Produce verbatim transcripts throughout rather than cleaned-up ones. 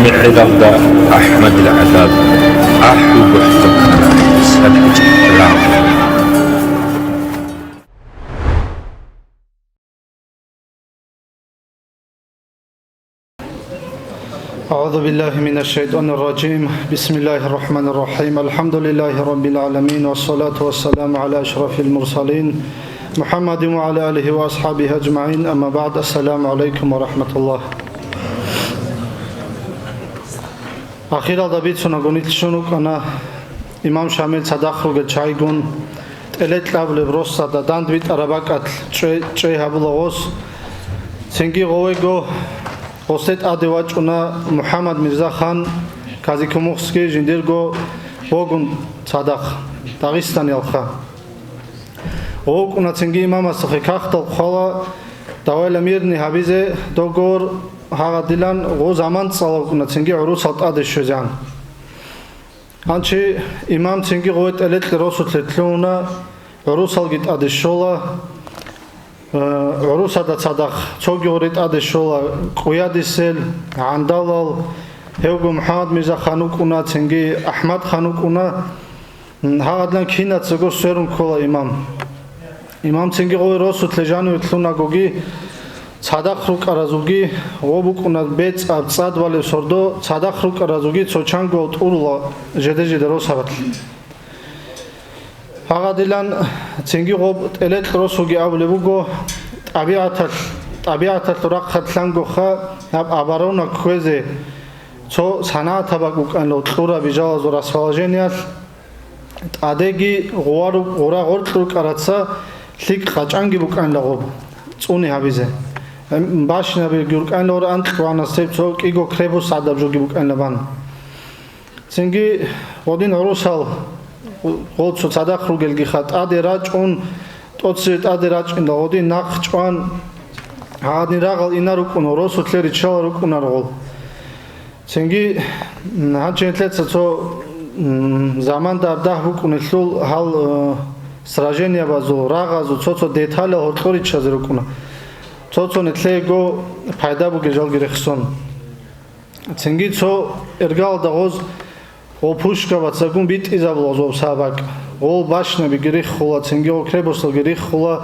МехӀелалда АхӀмадил гӀадаб, ахӀи гохӀ цо ккана, садгӀи рагъ. أعوذ بالله من الشيطان الرجيم. بسم الله الرحمن الرحيم. الحمد لله رب العالمين، والصلاة والسلام على أشرف المرسلين محمد وعلى آله وأصحابه أجمعين. أما بعد. السلام عليكم ورحمة الله. Ахиралда бицунаго нилъ щун вукӀана имам Шамил цадахъ ругел чагӀигун, тӀелетӀ абулеб росда дандбитӀараб бакӀалъ чӀей, чӀей гьабула гъос. Цинги гъовего гъосде тӀаде вачӀуна МухӀаммад Мирзахан Казикумухский, жиндирго вогун цадахъ, Дагъистаниялха. Гъов вукӀуна цинги имамасухъе кагътал хъвала, давай-ла мирный гьабизе договор гьагъадилан, гъов заман цӀала вукӀуна цинги гӀурусал тӀаде щвезегӀан. Гьанчи имам цинги гъове тӀелетӀлъи росулъе лъугьуна, гӀурусалги тӀаде щола, э, гӀурусада цадахъ цоги гъури тӀаде щола, Къуядисел, ГӀандалал, гьевго МухӀаммад Мирзахан вукӀуна, цинги АхӀмадхан вукӀуна. Гьагъадлъан кинацаго сверун ккола имам. Имам цинги гъове росулъе жаниве лъунагоги, цадахъ рукӀаразулги, гъов букӀуна бецӀаб цӀад балеб сордо, цадахъ рукӀаразулги цо чанго тӀурула жеде-жеде росабалъ. Гьагъадилан цинги гъоб тӀелетӀ росулги абулеб буго, тӀабигӀаталъ, тӀабигӀаталъул рахъалъ лъангоха гьаб оборона кквезе цо санагӀатаб бакӀ букӀанилан кьураб жалазул расположениялъ. ТӀадеги гъуару-, гъура гъоркь рукӀараца лъикӀ къачӀанги букӀанила гъоб, цӀуни гьабизе. М, башнабиги рукӀанила гъор анкьгӀанас цеб цо кӀиго кребус гӀадаб жоги букӀанила бан. Цинги гъодин гӀурусал гъол цо цадахъ ругелгиха тӀаде рачӀун, тӀоцеве тӀаде рачӀинда гъодин нахъ чӀван, гьадин рагъал инар рукӀун, росулъе риччалал рукӀунар гъол. Цинги, м, гьанчи нилъеца цо, м, заманда дагь букӀунелъул гьал, э, сражениябазул, рагъазул цо-цо деталял гьоркьор риччазе рукӀуна. Цо-цо нилъего пайда бугел жалги рехсон. Цинги цо эргалда гъоз гъо пушкабацагун битӀизабула гъозул сабакь. Гъол башнабиги риххула, цинги гъо кребослъалги риххула,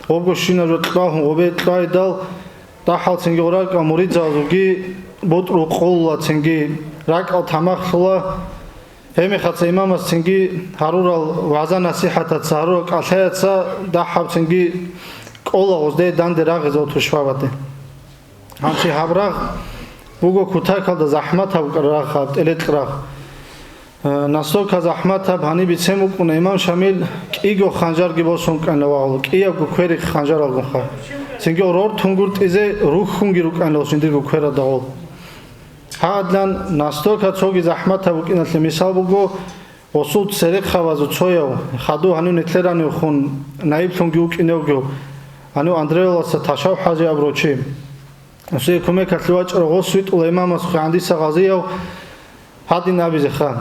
гъобго щинаб жо кьвагьун гъобе кьвайдал, дагьал цинги гъоракӀал муридзалзулги бутӀрул къулла, цинги ракӀал тамахлъула. Гьебмехаца имамас цинги гьарурал вагӀза-насихӀатаца, гьарурал кӀалъаяца дагьаб цинги кӀола гъозде данде рагъизал тушбабаде. Гьанчи гьаб рагъ буго кутакалда захӀматаб рагъ, гьаб тӀелетӀ рагъ. Э, настолько захӀматаб гьаниб бицен букӀуна, имам Шамил кӀиго ханжарги босун кӀана вагьула, кӀиябго кверихъ ханжаралгунха. Цинги рор тунгуртӀизе рухьунги рукӀанила жиндирго кверада гъол. Гьадлан настолько цоги захӀматаб букӀиналъе мисал буго, гъосул церехъабазул цояв, хаду гьанив нилъеранивхун наиблъунги вукӀиневги, гьанив Андрееваласа Ташав ХӀажи абурав чи. Гьесие кумекалъе вачӀарав гъос витӀула имамасухъе гӀандиса гъазияв гьадин абизеха.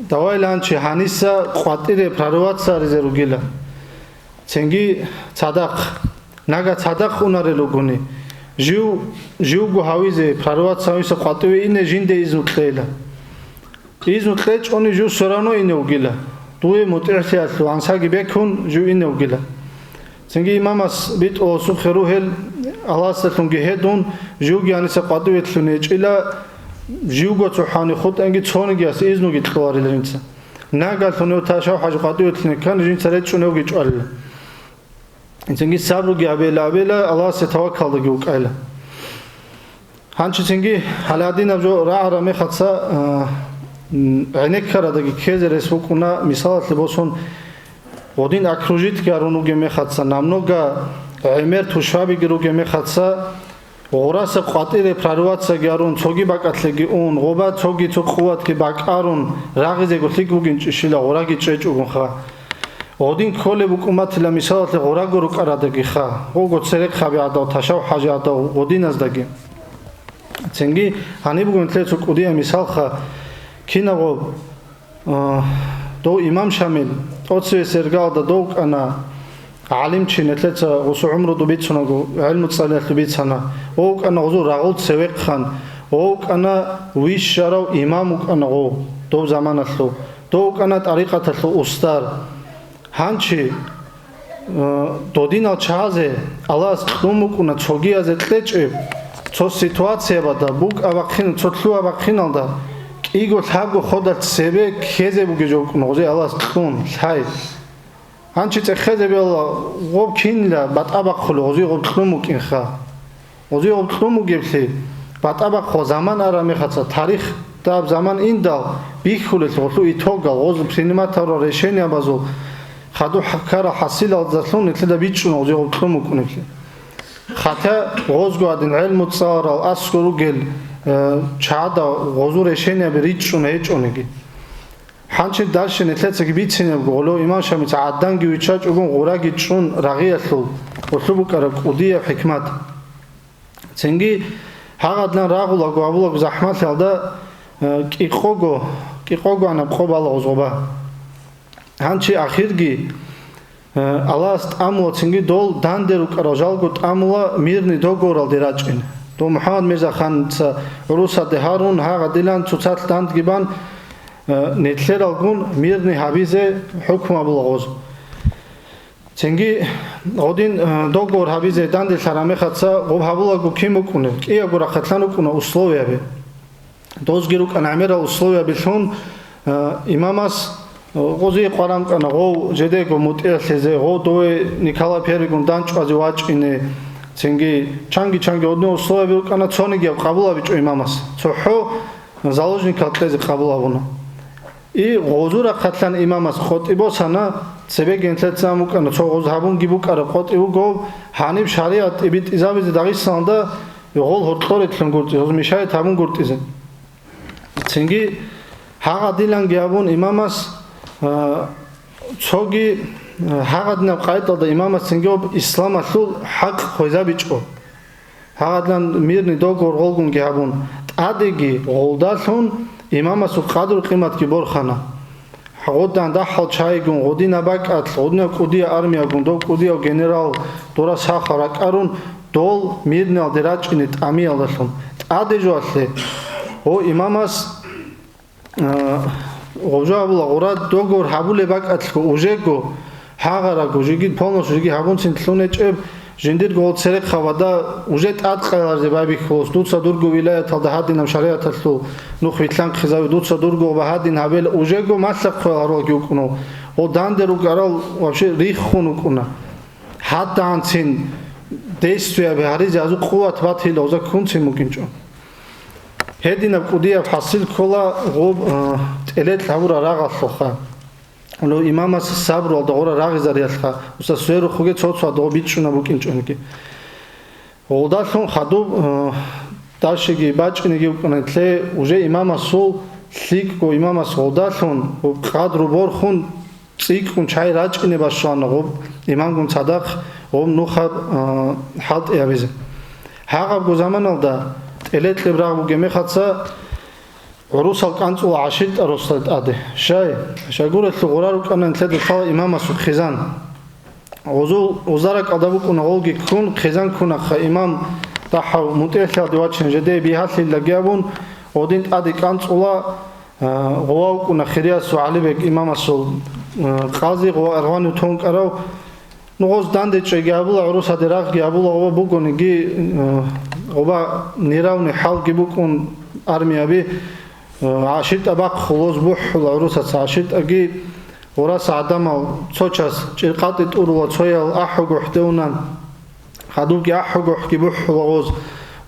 Давай ланчи гьаниса къватӀире прорываться гьаризе ругила. Цинги цадахъ. Нага цадахъ унарел ругони, жив, живго гьавизе, прорваться гьависа къватӀиве ине жинде изну кьейила. Изну кьечӀони жив все равно ине вугила. Дуе мутӀигӀлъиялъул гӀансаги бекун жив ине вугила. Цинги имамас битӀуласухъе ругел Аллагьасдалъунги гьедун, живги гьаниса къватӀивелъун гьечӀила, живго цохӀани хутӀанги цонигияс изнуги кьоларила жинца. Нагалъун гьев Ташав ХӀажи къватӀивелъун ккани жинца речӀчӀун гьевги чӀвалила. Цинги сабруги гьабела, гьабела, Аллагьасе таваккалдаги вукӀайла. Гьанчи цинги гьаладинаб жо рагӀараб мехаца, а, м, гӀенеккарадаги ккезе рес букӀуна, мисалалъе босун, гъодин окружитьги гьарун ругеб мехаца, намного гӀемер тушбабиги ругеб мехаца, гъураса къватӀире прорвацаги гьарун, цоги бакӀалъеги ун, гъоба цоги цо къуватги бакӀарун, рагъизего лъикӀ бугин чӀищила гъураги чӀечӀогунха. Гъодин кколеб букӀун батила мисалалъе гъураго рукӀарадагиха, гъого церехъаби гӀадав, Ташав ХӀажи гӀадав гъодиназдаги. Цинги гьаниб буго нилъер цо кӀудияб мисалха, кинабго, а, дов имам Шамил, тӀоцеве сергалда дов вукӀана, гӀалимчи, нилъеца гъусу гӀумруду бицунаго, гӀелму цӀалиялъе бицана, ва вукӀана гъузул рагъул цевехъан, Гъов вукӀана вищарав имам вукӀана гъов, дов заманалъув. Дов вукӀана тӀарикъаталъул устар. Гьанчи, э, додинал чагӀазе Аллагьас кьун букӀуна цогиязе кьечӀеб, цо ситуациябада, букӀа-бахъин, цо лъугьа-бахъиналда, кӀиго-лъабго ходалъ цебе ккезе бугеб жо букӀуна гъозе Аллагьас кьун, лъай. Гьанчи цӀехезе бегьула, гъоб кинила батӀа бахъулев, гъози гъоб кьун букӀинха. Гъози гъоб кьун бугеблъи, батӀа бахъула заман араб мехаца, тарих даб заман индал, бихьулел гъолъу итогал, гъоз принимать гьарурал решениябазул, хадуб хӀа-, ккарал хӀасилалдалъун нилъеда бичӀчӀуна гъози гъоб кьун букӀунеблъи. Хатя гъозго гьадин гӀелму цӀаларал аскӀор ругел, э, чагӀада гъозул решенияби ричӀчӀун гьечӀониги. Гьанчи дальше нилъецаги бицинебго гъоло имам Шамица гӀадданги виччачӀого гъураги чӀун рагъиялъул гъолъу букӀараб кӀудияб хӀикмат. Цинги гьагъадлъан рагъулаго гьабулаго захӀмалъалда, э, кӀикъого, кӀикъого анаб къо бала гъозгъоба. Гьанчи ахирги, э, Аллагьас тӀамула цинги дол данде рукӀарал жалго тӀамула мирный договоралде рачӀин. Дов МухӀаммад Мирзаханца гӀурусаде гьарун, гьагъадилан цоцалъ дандги бан, э, нилъералгун мирный гьабизе хӀукму гьабула гъоз. Цинги гъодин, э, договор гьабизе данделъараб мехаца гъоб гьабулаго кин букӀунеб, кӀиябго рахъалъан рукӀуна условияби. Дозги рукӀана гӀемерал условиябилъун, э, имамас, э, гъозие къваран кӀана гъов жедего мутӀигӀлъизе, гъов дове Николай Первыйгун данчӀвазе вачӀине, цинги чанги-чанги гьодин условияби рукӀана, цонигияб къабул гьабичӀо имамас. ЦохӀо заложникал кьезе къабул гьабуна. И гъозул рахъалъан имамас къотӀи босана, цебеги гьелъецаан букӀана, цо гъоз гьабунги букӀараб къотӀи вуго, гьаниб шаригӀат тӀибитӀизабизе Дагъистаналда гъол гьоркьорелъун гуртӀи, гъоз мешайат гьабун гуртӀизе. Цинги гьагъадиланги гьабун имамас, а, цоги, а, гьагъадинаб къайдалда имамас цинги об исламалъул хӀакъ хвезабичӀо. Гьагъадлъан мирный договор гъолгунги гьабун, тӀадеги гъолдалъун имамасул къадру-къиматги борхана. Гъодан дагьал чайгун, гъодинаб бакӀалъ, гъодинаб кӀудияв армиягун, дов кӀудияв генерал, дора сахал ракӀарун, дол мирниялде рачӀине тӀамиялдалъун. ТӀаде жоялъе, гъо имамас, а, гъоб жо гьабула, гъура договор гьабулеб бакӀалъго, ужего гьагъарабго, жеги полностью жеги гьабунцин лъун гьечӀеб, жиндирго гъол церехъабада уже тӀадкъаяларзе байбихьулас, дуца дурго вилаяталда гьадинаб шаригӀаталъул нух вилълъанхъизави, дуца дурго гъоба гьадин гьабел, ужего малъа-хъвел гьарулги вукӀуна, гъол данде рукӀарал вообще риххун вукӀуна. ГьадагӀанцин действияби гьаризе азу къуват батила гъоза ккунцин букӀинчӀо. Гьединаб кӀудияб хӀасил ккола гъоб, а, тӀелетӀ гьабураб рагъалъулха. Гьале имамас сабруялда гъура рагъизариялъха, уса сверухъуге цо-цо гъоб бичӀчӀунаб букӀинчӀониги. Гъолдалъун хадуб, а, дальшеги бачӀинеги букӀана нилъе, уже имамасул лъикӀго имамас гъолдалъун, къадру борхун, цӀикӀкӀун чай рачӀине башана гъоб имамгун цадахъ гъоб нухаб, а, хӀалтӀи гьабизе. Гьагъабго заманалда тӀелетӀлеб рагъ бугеб мехаца гӀурусал кӀанцӀула гӀаширтӀа росда тӀаде. Щай, щайгурелъул гъура рукӀана нилъеда лъала имамасул хъизан. Гъузул, гъуза ракӀалда букӀуна гъолги ккун, хъизан ккунахъа имам дагьав мутӀигӀлъиялде вачин жедее бигьалъилаги абун, гъодин тӀаде кӀанцӀула, А, гъова вукӀуна хириясул ГӀалибег имамасул, а, къази, гъова аргъванив тун кӀарав. Ну, гъоз дандечӀеги гьабула, гӀурусаде рагъги гьабула, гъова бугониги, а, гъова неравный хӀалги букӀун армияби, а, гӀаширтӀа бахъулоз бухӀула гӀурусаца гӀаширтӀаги, гъураса гӀадамал цо час чӀиркъатӀи тӀурула, цоял ахӀуго хӀдевуна. Хадубги ахӀугохӀги бухӀула гъоз,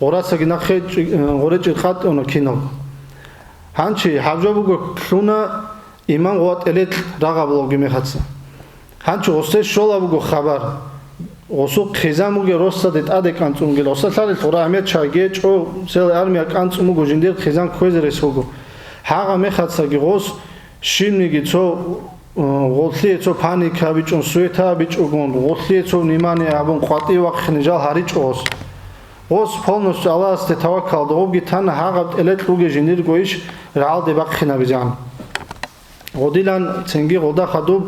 гъурасаги нахъе чӀи-, гъуре чӀиркъатӀуна киналго. Гьанчи гьаб жо буго лъуна имам гъова тӀелетӀ рагъабулаги мехаца. Гьанчи гъосде щола буго хабар. Гъосул хъизан бугел росаде тӀаде кӀанцӀун бугел. Гъоса лъалел гъура гьамият чагьги гьечӀо, цела армия кӀанцӀун буго, жиндир хъизан кквезе рес буго. Гьагъа мехацаги гъос щибниги цо Гъолъие цо паника гьабичӀун, суета гьабичӀогун, гъолъие цо внимание гьабун, къватӀив вахъине жал гьаричӀо гъос. Гъос полностью Аллагьасде таваккалда гъобги тана гьагъаб тӀелетӀ бугей жиндирго иш рагӀалде бахъинабизегӀан. Гъодилан цинги гъолда хадуб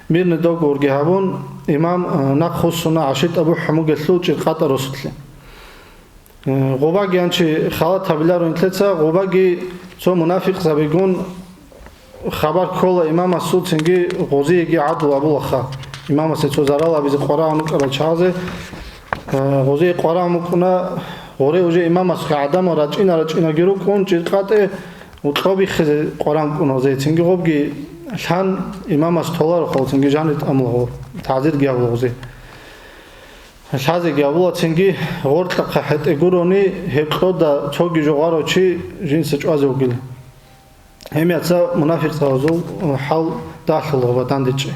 мирный договорги гьабун, имам, э, нахъ вуссуна гӀаширтӀа бухӀун бугелъул чӀиркъатӀа росулъе. Э, гъобаги анчи халат гьабиларо нилъеца, гъобаги цо мунафикъзабигун хабар ккола имамасул, цинги гъозиеги гӀадлу абулаха. Имамасе цо зарал абизе къварагӀун вукӀарал чагӀазе, э, гъозие къварагӀун вукӀуна, гъоре уже имамасухъе гӀадамал рачӀина-рачӀинаги рукӀун, чӀиркъатӀе кьобиххизе къварагӀун вукӀуна гъозие. Цинги гъобги лъан имамас толаро хъал, цинги жанир тӀамула гъо, тазирги гьабула гъозие. Лъазеги абула, цинги гъоркьахъа хӀетӀе гурони, гьеб кьода цоги жогъарав чи жинца чӀвазе вугила. Гьемияца мунафикъзабазул хӀал далъула ва дандечӀи.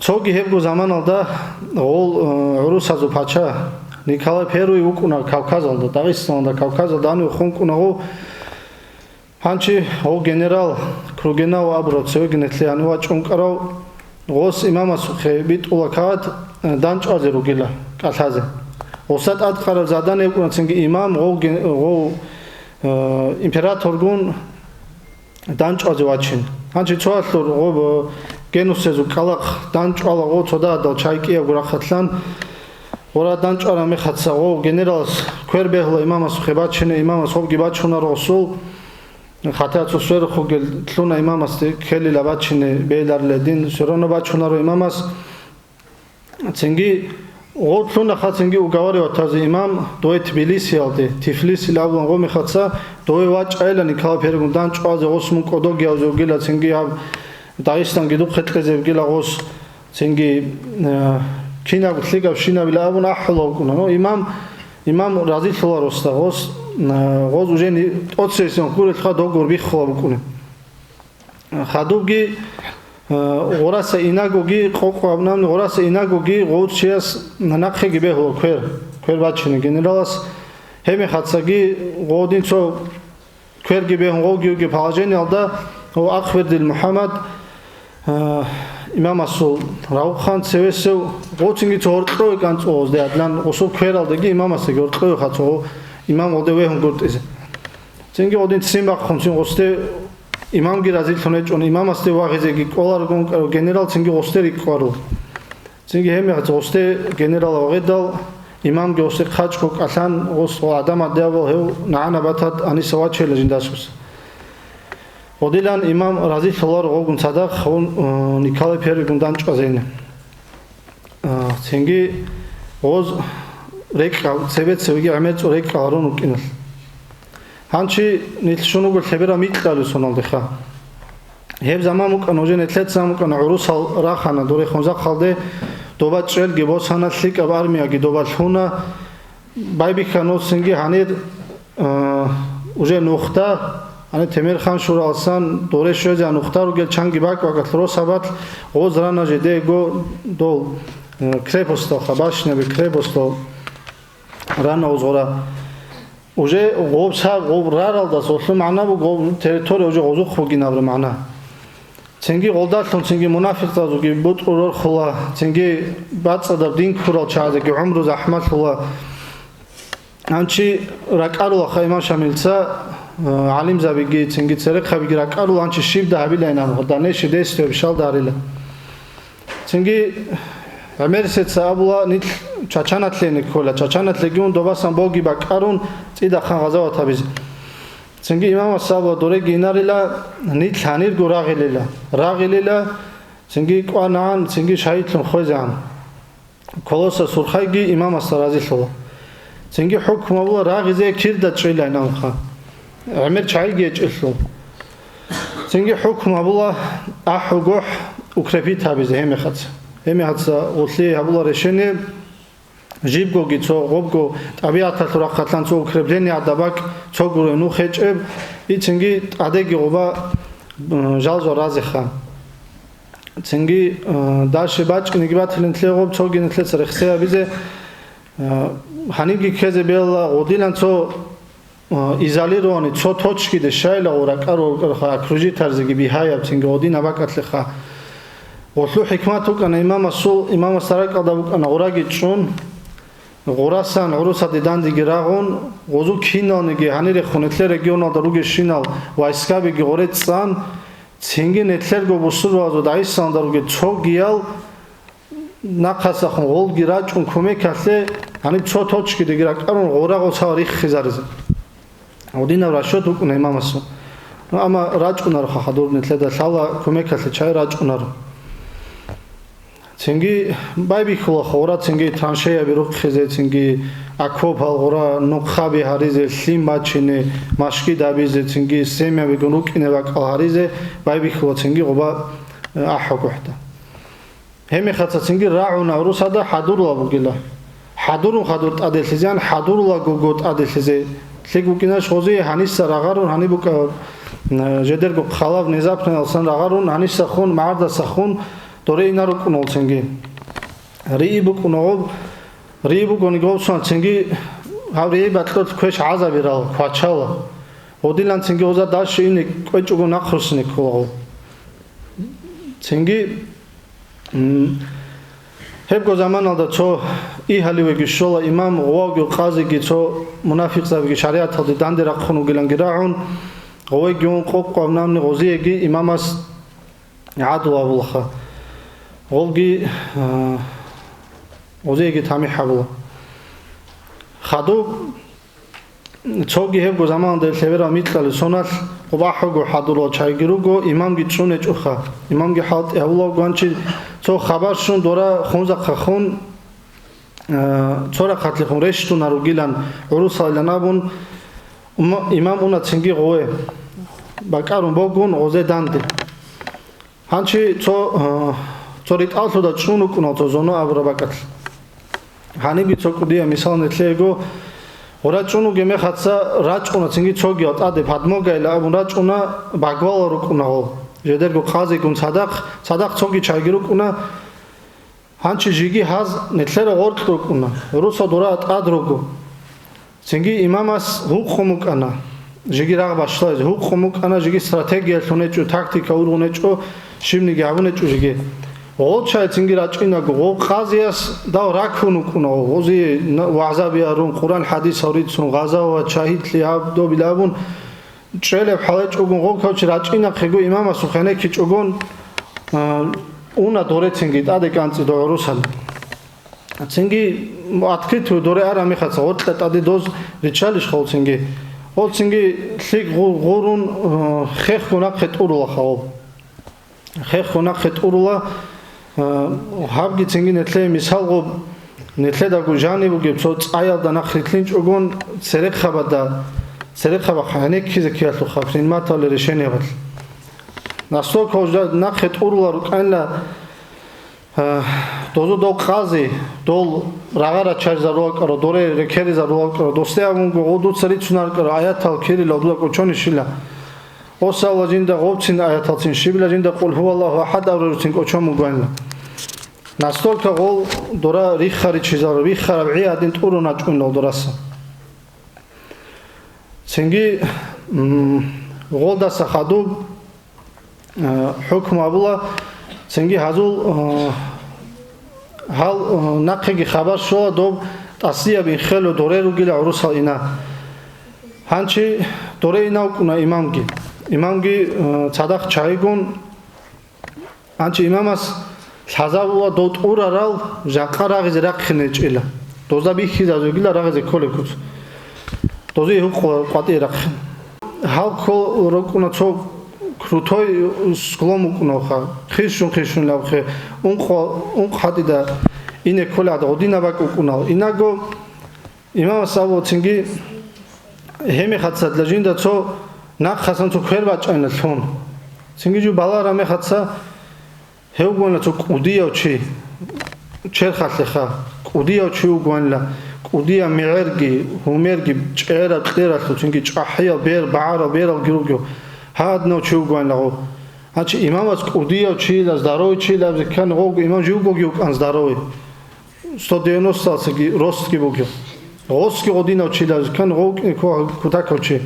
Цоги гьебго заманалда гъол, э, гӀурусазул пача Николай Первый вукӀуна Кавказалда, Дагъистаналда, Кавказалда гьанив хун кӀунагъу. Гьанчи гъов генерал Кругенау абурав цевегинетлъи гьанив вачӀун кӀарав, гъос имамасухъе битӀула кагъат, э, дандчӀвазе ругила кӀалъазе. Гъоса тӀадкъараб задание букӀуна цинги имам гъов ге-, гъов, э, императоргун дандчӀвазе вачин. Гьанчи цоялъур гъоб, э, генусезул кӀкӀалахъ дандчӀвала гъов цодагьадал чай кӀиябго рахъалъан. Гъора дандчӀвараб мехаца гъов генералас квер бегьула имамасухъе бачине, имамас гъобги бачунаро гъосул. Хатта цо сверухъ вугел лъуна имамасде ккелила бачине бегьларила дин, все равно бачунаро имамас. Цинги гъов лъунаха цинги уговоре ватазе имам, дове Тбилисиялде, Тифлис илан абулан гъо мехаца, дове вачӀайила Николай Первыйгун дандчӀвазе, гъос мун кӀодо гьавзе вугила, цинги гьаб Дагъистанги духъе кьезе вугила гъос. Цинги, э, кинаб лъикӀабщинабила абун ахӀула вукӀуна. Ну, имам, имам разилъула росда, гъос, э, гъоз уже ни-, тӀоцесен гурелъха догур биххула букӀуна. Хадубги, э, гъораса инагоги, къокъ абунани гъораса инагоги гъов чияс нахъеги бегьула квер, квер бачине генералас. Гьебмехацаги гъодин цо кверги бегьун гъовги вугев положениялда, гъов Ахвердил МухӀаммад, а, имамасул равхъан цевесев, гъоцинги цо гьоркьове кӀанцӀугъозде гьадлан, гъосул квералдаги имамасдаги гьоркьовеха цо гъов имам гъолде вегьун гуртӀизе. Цинги гъодин ццин бахъун, цин гъосде имамги разилъун гьечӀун, имамасде вагъизеги кӀоларогун вукӀарав генерал цинги гъосде рикӀкӀвару. Цинги гьебмехалъ гъосде генералав гъедал, имамги гъосде хъачӀго кӀалъан, гъос гъо гӀадамал диабал гьев нагӀана батад аниса вачейила жиндасуса. Гъодилан имам разилъуларо гъогун цадахъ гъун, э, Николай Первыйгун дандчӀвазейин. Э, цинги гъоз рекӀкӀал, цебе-цебеги гӀемер цӀо рекӀкӀал гьарун рукӀиналъ. Гьанчи нилъ щун вуго лъебераб микьалил соналдеха. Гьеб заман букӀана, уже нилъеца заман букӀана, гӀурусал рахана дуре хунзахъалде, доба чӀелги босана, лъикӀаб армияги доба лъуна, байбихьа нуцинги гьанир, а, уже нухда, гьанир Темирхан шуралсан дуре щвезе нухда ругел чанги бакӀ-бакӀалъ росабалъ гъоз рана жидего дол, э, крепосталха, башняби крепостал рана гъоз гъора. Уже гъоб са-, гъоб раралдаса гъолъул магӀна буго, гъоб территория уже гъозухъ бугин абураб магӀна. Цинги гъолдалъун цинги мунафикъзабазулги бутӀрул рорхула, цинги бацӀцӀадаб дин ккурал чагӀазеги гӀумру захӀмалъула. Гьанчи ракӀарулаха имам Шамилца, э, гӀалимзабиги, цинги церехъабиги ракӀарула, гьанчи щибда гьабилайин абун, дальнейший действие щалда гьарила. Цинги гӀемерисеца абула, нилъ Чачаналъе ккола, Чачаналъеги ун добасан боги бакӀарун, цӀидахъан гъазават гьабизе. Цинги имамас абула, дореги инарила, нилъ гьанирго рагъилила, рагъилила, цинги кӀванагӀан, цинги шагьидлъун хвезегӀан. Колоса Сурхайги имамасда разилъула. Цинги хӀукму абула, рагъизе кирда чӀилайин абунха. ГӀемер чагӀиги гьечӀелъул. Цинги хӀукму гьабула, ахӀу гохӀ укрепить гьабизе гьемехаца. Гьемехаца гъулъи гьабула решение, жибгоги цо гъобго тӀабигӀаталъул рахъалъан цо укрепление гӀадаб бакӀ, цо гуре нух гьечӀеб, и цинги тӀадеги гъоба, м, жалзал разиха. Цинги, м, дальше бачӀинеги батилин лъе гъоб цоги нилъеца рехсей гьабизе, м, гьанибги ккезе бела гъодилан цо, а, изолированный цо точкиде щайла гъура кӀарулха окружитарзеги бигьаяб цинги гъодин абакӀалъеха. Гъолъул хӀикмат букӀана имамасул, имамас ракӀалда букӀана гъураги чӀун, гъурасан гӀурусаде дандеги рагъун, гъозу киналниги гьанирехун нилъер регионалда ругещинал войскабиги гъоре цӀан, цинги нилъерго бусурбабазул Дагъистаналда ругел цогиял нахъасахун гъолги рачӀун кумекалъе Гьаниб цо точкидеги ракӀарун гъорагъо цал риххизаризе. Гьудинаб расчет букӀуна имамасул. Ну, амма рачӀунароха хадур нилъеда лъала кумекалъе чай рачӀунаро. Цинги байбихьула гъора, цинги траншеяби рухъизе, цинги окопал гъора, нухъаби гьаризе, лъим бачине, машгид абизе, цинги семьябигун рукӀине бакӀал гьаризе байбихьула цинги гъоба, э, ахӀу гухӀда. Гьебмехалъ цинги рагӀуна гӀурусада хӀадурла бугила. ХӀадурун хадур тӀаделъизеян, хӀадурлаго го тӀаделъизе. ЛъикӀ букӀинач гъозие гьаниса рагъарун, гьаниб букӀа, м, жедерго хъалаб незапноялсан рагъарун, гьаниса хун, магӀардаса хун, доре инар рукӀуна гъол цинги. Риъи букӀуна гъоб, риъи букӀуниги гъоб цинги, гьаб риъи бакьулъ квеш гӀазабирал, квачала. Гъодилан цинги гъоза дальше ине кӀвечӀого нахъруссине ккола гъоб. Цинги, м, гьебго заманалда цо игьаливеги щола имам, гъовавги къазиги, цо мунафикъзабиги шаригӀаталде данде рахъун вугиланги рагӀун, гъовеги ун къокъ гьавнамни гъозиеги имамас гӀадлу абулаха. Гъолги, а, гъозиеги тамихӀ гьабула. Хадуб Цоги гьебго заманалда лъеберал микьали соналъ къубахӀого хӀадурал чайги руго, имамги чӀунечӀоха. Имамги хӀалтӀи гьавулавго гьанчи цо хабар щун дора хунзахъа хун, а, цо рахъатлъи хун рещтӀуна ругилан гӀурусалилан абун, ума-, имам уна цинги гъове. БакӀарун богун гъозе данде. Гьанчи цо, э, цо ритӀаллъуда чӀун вукӀуна цо зоно абураб бакӀалъ. Гьанибги цо кӀудияб мисал нилъего. Гъура чӀун вугеб мехаца рачӀуна цинги цогиял тӀаде, подмогайила абун рачӀуна, багвала рукӀуна гъол. Жедерго къазигун цадахъ, цадахъ цоги чайги рукӀуна. Гьанчи жиги гьаз нилъера гъоркь рукӀуна, гӀурусал дора тӀад руго. Цинги имамас гьукъун букӀана, жиги рагъ башлагьизе гьукъун букӀана, жиги стратегиялъун гьечӀо, тактика ургъун гьечӀо, щибниги гьабун гьечӀо жиги. Гъол чай цинги рачӀинаго, гъол къазияс дав ракун вукӀуна, гъози на-, вагӀзаби гьарун, Къуран-хӀадисал рицун, гъазават, шагьидлъи гьаб-, добил абун, чӀелеб хӀалачӀогун гъов кавчи рачӀинахъего имамасухъ гьенеккичӀогон, а, уна дорецинги тӀаде кӀанцӀи дов гӀурусал. Цинги открытую доре араб мехаца гъоркьа тӀаде доз риччалищ гъол цинги? Гъол цинги лъикӀ гъу-, гъурун, а, хехго нахъе тӀурула гъол. Хехго нахъе тӀурула, а, гьабги цинги нилъее мисал гъоб, нилъедаго жаниб бугеб цо цӀаялда нахъ рилълъинчӀогон церехъабада, церехъабахъ гьенеккизе ккеялъулха приниматалли решениябал. Настолько гьожда нахъе тӀурула рукӀайнила, а, дозу дов къази, дол рагъа рачаризарулал кӀаро, доре рекеризарулал кӀаро, досде абунго гъо дуца рицунар кӀаро, аятал кирила, дуда кӀочонищила. Осалла жинда гъовцин аяталцин, щибила жинда Къул гьуваллагьу ахӀад абурабцин кӀочон бугоанила. Настолько гъол дора риххаричизар, риххараб гӀи гьадин тӀурун рачӀунилал дораса. Цинги, м, гъолдаса хадуб, а, хӀукму абула, цинги гьазул, а, гьал, а, нахъеги хабар щола доб тӀасияб инхелу доре ругила гӀурусал ина. Гьанчи доре инав вукӀуна имамги. Имамги, э, цадахъ чайигун, гьанчи имамас лъазабула дов тӀурарал жакъа рагъизе рахъине чӀила. Дозда бихьизаб бугила рагъизе кколеб куц. Дозие гьукъула къватӀие рахъин. Гьал ккол рукӀуна цо крутой склон вукӀунаха, хищун-хищунлабхъе, ункъо-, ункъ гьатӀида ине кколеб гӀадин гъодинаб бакӀ вукӀунал. Инаго Имамас абула цинги, гьеб мехацадла жинда цо нахъасан цо квер бачӀайна лъун. Цинги жо балагьараб мехаца, гьев вугоанила цо кӀудияв чи, черхалъеха, кӀудияв чи вугоанила, кӀудияв мегӀерги, гьумерги, чӀераб кьералъул, цинги чӀахӀиял бер, багӀарал бералги руго, гьадинав чи вугоанила гъов. Гьанчи имамас кӀудияв чийила, здоровый чийила абизе ккани, гъовго имам живгоги вукӀан здоровый. Сто девяносто ростги бугев. Гъосги гъодинав чи лазикан, гъов кӀи-, кутакав чи.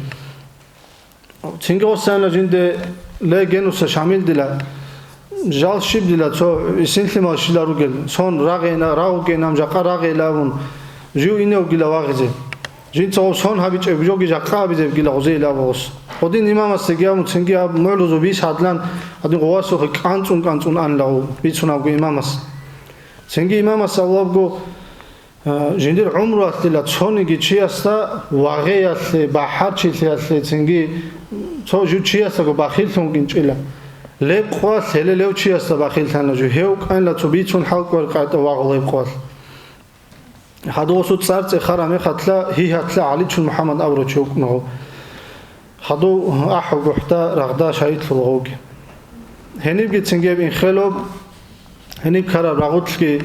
Цинги гъосана жинде ле генуса Шамил дила, жал щиб дила цо исинлъимал щила ругел, сон рагъена, рагъугенам жакъа рагъела абун, жив иневгила вагъизе. Жинца гъов сон гьабичӀеб жоги жакъа абизебгила гъозейила гъос. Гъодин имамасдаги абун цинги гьаб мугӀлузу бис гьадлан гьадин гъовасухъе кӀанцӀун-кӀанцӀун анила гъов бицунабго имамас. Цинги имамас авлабго, А, жиндир гӀумруялъила цониги чиясда вагъеялъе, бахӀарчилъиялъе, цинги цо жив чиясдаго бахиллъун вукӀинчӀила. Леб къвалъ, гьеле лев чиясда бахиллъана жив, гьев вукӀанила цо бицун хӀалкӀвар къайтӀа вагъу леб къвалъ. Гьадугъасул цӀар цӀехараб мехалъа, гьигьалъа ГӀаличун МухӀаммад абурав чи вукӀунаго. Хадув ахӀугухӀда рагъда шагьидлъулаго вугев. Гьенибгицин гьеб инхелоб, гьениб ккараб рагъулъги,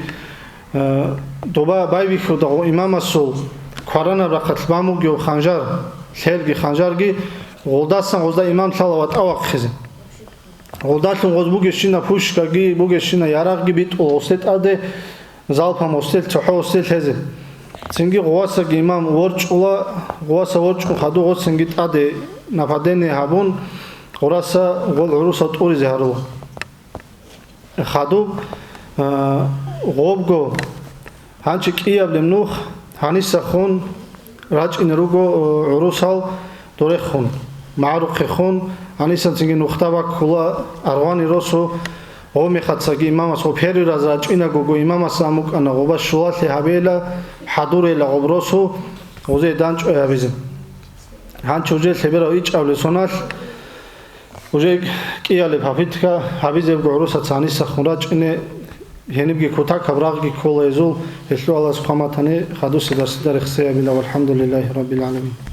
э, доба байбихьудагъо имамасул кваранаб рахъалъ бан бугев ханжар, лъелги ханжарги, гъолдасан гъозда имам лъала ватӀа вахъизе. Гъолдалъун гъоз бугещина пушкаги, бугещина ярагъги битӀула гъосде тӀаде, залпа гъосде, цохӀо гъосде лъезе. Цинги гъовасаги имам ворчӀула, гъоваса ворчӀун хадув гъоцинги тӀаде нападение гьабун, гъораса гъол гӀурусал тӀуризе гьарула. Хадуб, а, гъобго гьанчи кӀияб нух гьанисахун рачӀине руго, о, гӀурусал дорехун, магӀарухъехун, гьанисанцинги нухда баккула аргъвани росу, гъомехацаги имамас гъоб гьерираз рачӀинагого имамас амукӀана гъоба щулалъе гьабейла, хӀадурейла гъоб росу, гъузе данчӀвай гьабизе. Гьанчи уже лъеберав ичӀабли соналъ, уже кӀиялеб гьабитка гьабизебго гӀурусаца гьанисахун рачӀине, гьенибги кутакаб рагъги ккола гьезул, гьелъу Аллагьас хъван батани, хадусе дарсида рехсеябила, валхӀамдулиллагьи раббил гӀаламин.